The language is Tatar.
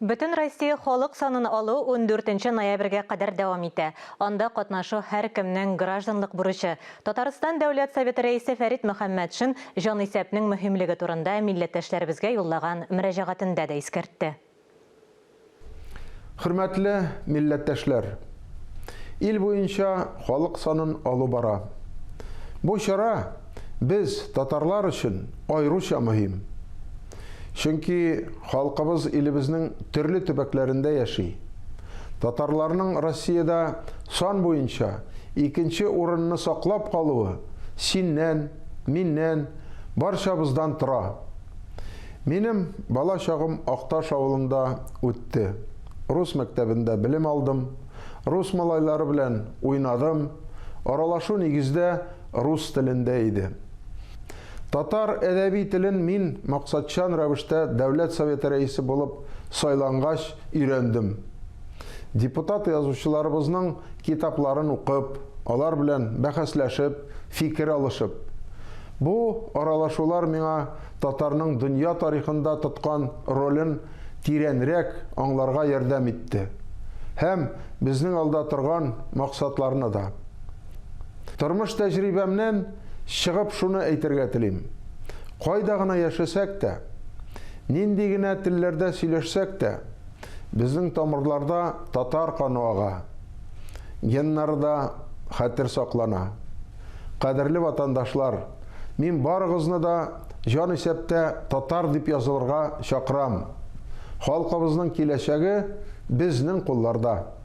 Бөтен Россия халык санын алу 14 ноябрьгә кадәр дәвам итә. Анда катнашу һәркемнең гражданлык бурычы. Татарстан Дәүләт Советы Рәисе Фәрит Мөхәммәтшин җанисәпнең мөһимлеге турында милләттәшләребезгә юллаган мөрәҗәгатендә дә искәртте. Хөрмәтле милләттәшләр! Ил буенча халык санын алу бара. Бу чара без, татарлар өчен аеруча мөһим. Чөнки халкыбыз илебезнең төрле төбәкләрендә яши. Татарларның Россиядә сан буенча икенче урынны саклап калуы синнән, миннән, барчабыздан тора. Минем бала чагым Акташ авылында үтте. Рус мәктәбендә белем алдым, рус малайлары белән уйнадым, аралашу нигездә рус телендә иде. Татар әдәби телен мин максатчан рәвештә Дәүләт Советы рәисе булып сайлангач өйрәндем. Депутат язучыларыбызның китапларын укып, алар белән бәхәсләшеп, фикер алышып. Бу аралашулар миңа татарның дөнья тарихында тоткан ролен тирәнрәк аңларга ярдәм итте. Һәм безнең алда торган максатларны да. Тормыш тәҗрибәмнән чыгып шуны әйтергә телим. Кайда гына яшәсәк тә, нинди генә телләрдә сөйләшсәк тә, безнең тамырларда татар каны ага, геннарда хәтер саклана. Кадерле ватандашлар, мин барыгызны да җанисәптә татар дип язылырга чакырам. Халкыбызның киләчәге безнең кулларда.